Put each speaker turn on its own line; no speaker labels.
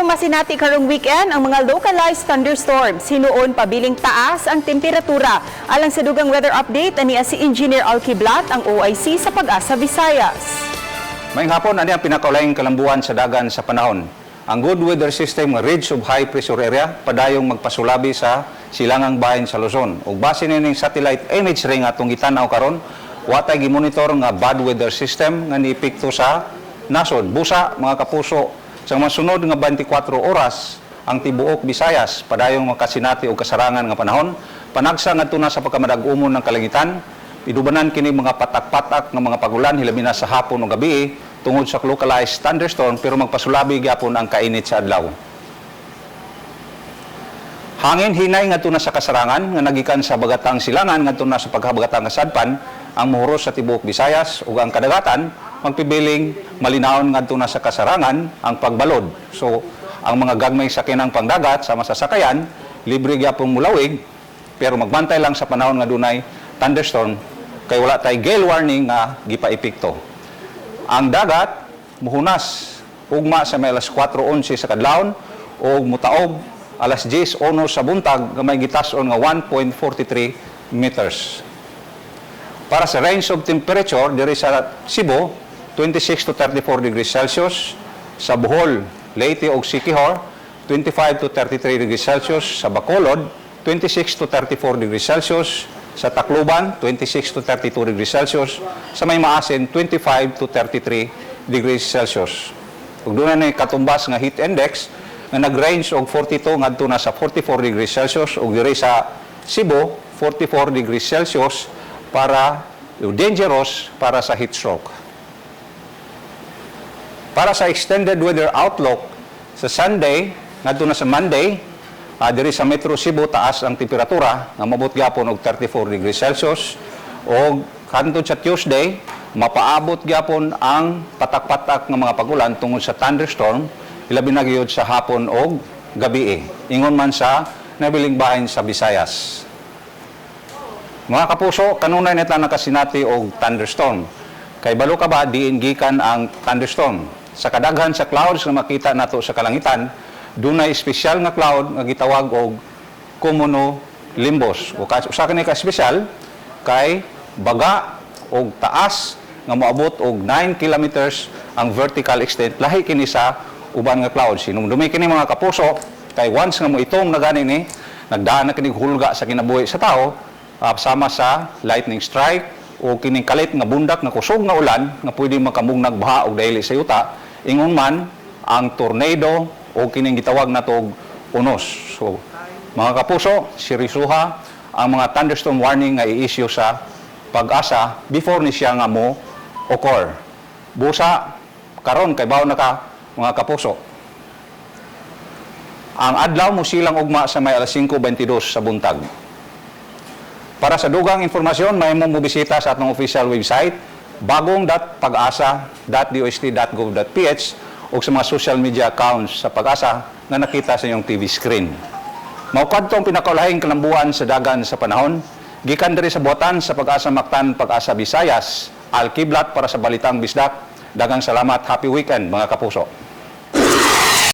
Padayong masinati karong weekend ang mga localized thunderstorms. Hinuon pabiling taas ang temperatura. Alang sa dugang weather update, ania si Engineer Al Kiblat, ang OIC sa Pag-asa Visayas.
Maayong hapon, ani ang pinakaulahing kalambuan sa dagan sa panahon. Ang good weather system nga ridge of high pressure area padayong magpasulabi sa silangang bahin sa Luzon. Ug base nining satellite imagery nga atong gitan-aw karon, wa tay gimonitor nga bad weather system nga niepekto sa nasod. Busa, mga kapuso, sa mga sunod nga 24 oras, ang tibuok Visayas padayong makasinati og kasarangan nga panahon, panagsa ngadto na sa pagkamadag-umon ng kalangitan. Idubanan kini mga patak-patak nga mga pagulan, hilabi na sa hapon o gabi, tungod sa localized thunderstorm, pero magpasulabi gyapon ang kainit sa adlaw. Hangin hinay ngadto na sa kasarangan nga nagikan sa bagatang silangan ngadto na sa pagkabagatang kasadpan ang muhuros sa tibuok Visayas, ug ang kadagatan magpibiling malinawon ngadto na sa kasarangan ang pagbalod. So ang mga gagmay sakinang pangdagat sama sa sakayan, libre gyapon mulawig, pero magbantay lang sa panahon nga dunay thunderstorm kay wala tay gale warning nga gipaepekto. Ang dagat muhunas ugma sa may alas 4:11 sa kadlawon o mutaob alas 10:01 sa buntag nga may gitas-on nga 1.43 meters. Para sa range of temperature diri sa Cebu, 26 to 34 degrees Celsius, sa Bohol, Leyte ug Siquijor, 25 to 33 degrees Celsius, sa Bacolod, 26 to 34 degrees Celsius, sa Tacloban, 26 to 32 degrees Celsius, sa may Maasin, 25 to 33 degrees Celsius. Ug duna na katumbas nga heat index nga nag-range og 42 ngadto na sa 44 degrees Celsius, ug diri sa Cebu, 44 degrees Celsius para dangerous para sa heat stroke. Para sa extended weather outlook sa Sunday ngadto na sa Monday, diri sa Metro Cebu, taas ang temperatura nga mabot gyapon og 34 degrees Celsius, og hantod sa Tuesday mapaabot gyapon ang patak-patak nga mga pagulan tungod sa thunderstorm, ilabi na gyud sa hapon og gabi, ingon man sa nabiling bahin sa Visayas. Mga kapuso, kanunay nita nakasinati og thunderstorm. Kay balo ka ba diin gikan ang thunderstorm? Sa kadaghan sa clouds nga makita nato sa kalangitan, dunay espesyal nga cloud nga gitawag og cumulonimbus. O usa kini ka espesyal kay baga og taas nga moabot og 9 kilometers ang vertical extent. Lahi kini sa uban nga clouds. Hinumdumi kini, mga kapuso, kay once nga mo itong nagani ni, nagdaan na kini hulga sa kinabuhi sa tao, sama sa lightning strike o kining kalit nga bundak nga kusog nga ulan nga pwede makamugnag baha og dayli sa yuta, ingon man ang tornado o kining gitawag natog unos. So mga kapuso, seryosoha ang mga thunderstorm warning nga i-issue sa Pag-asa before ni siya nga mo occur. Busa karon kay bawo na ka, mga kapuso. Ang adlaw mo silang ugma sa may alas 5:22 sa buntag. Para sa dugang informasyon, mahimong mobisita sa atong official website bagong.pagasa.dost.gov.ph o sa mga social media accounts sa Pag-asa nga nakita sa inyong TV screen. Mao kadto ang pinakaulahing kalambuan sa dagan sa panahon. Gikan diri sa buhatan sa Pag-asa Mactan, Pag-asa Visayas, Al Kiblat para sa Balitang Bisdak. Daghang salamat. Happy weekend, mga kapuso.